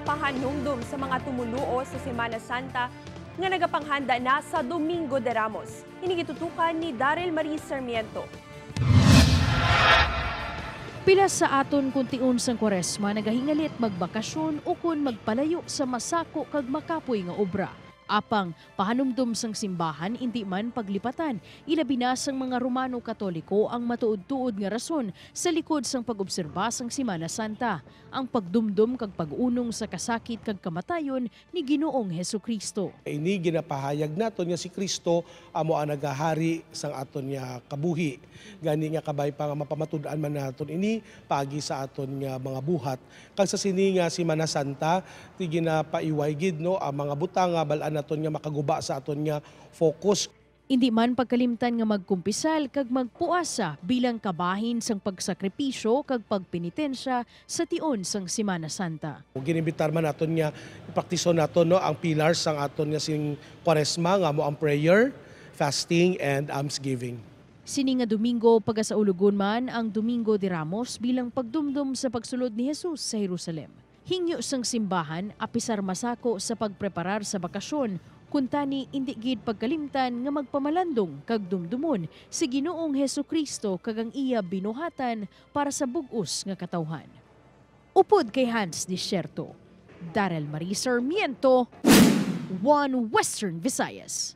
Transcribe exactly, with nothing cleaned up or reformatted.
Pahanumdom sa mga tumuluo sa Semana Santa nga nagapanghanda na sa Domingo de Ramos. Ini gitutukan ni Daryl Marie Sarmiento. Pila sa aton kon tion sang Kwaresma nagahingalit magbakasyon ukon magpalayo sa masako kag makapoy nga obra. Apang pahanumdom sang simbahan indi man paglipatan, ilabi na sang mga Romano Katoliko ang matuod-tuod nga rason sa likod sang pag-obserba sang Semana Santa, ang pagdumdom kag pag-unong sa kasakit kag kamatayon ni Ginoong Jesu-Cristo. Ini ginapahayag naton nga si Cristo amo ang nagahari sang aton nga kabuhi. Gani nga kabay pa nga mapamatud-an man naton ini paagi sa aton nga mga buhat. Kag sa sini nga Semana Santa, ti ginapaiway gid, no, ang mga butang nga bal-an naton nga makaguba sa aton nga focus. Indi man pagkalimtan nga magkumpisal kag magpuasa bilang kabahin sang pagsakripisyo kag pagpenitensya sa tion sang Semana Santa. Ginimbitar man naton nga ipraktison naton, no, ang pillars sang aton nga sing Kwaresma, nga amo ang prayer, fasting, and almsgiving. Sini nga Domingo, pagasaulogon man ang Domingo de Ramos bilang pagdumdom sa pagsulod ni Jesus sa Jerusalem. Hingyo sang simbahan, apisar masako sa pagpreparar sa bakasyon, kuntani indi gid pagkalimtan nga magpamalandong kag dumdumon si Ginoong Jesu-Cristo kag ang iya binuhatan para sa bug-os nga katawhan. Upod kay Hans Desierto, Daryl Marie Sarmiento, One Western Visayas.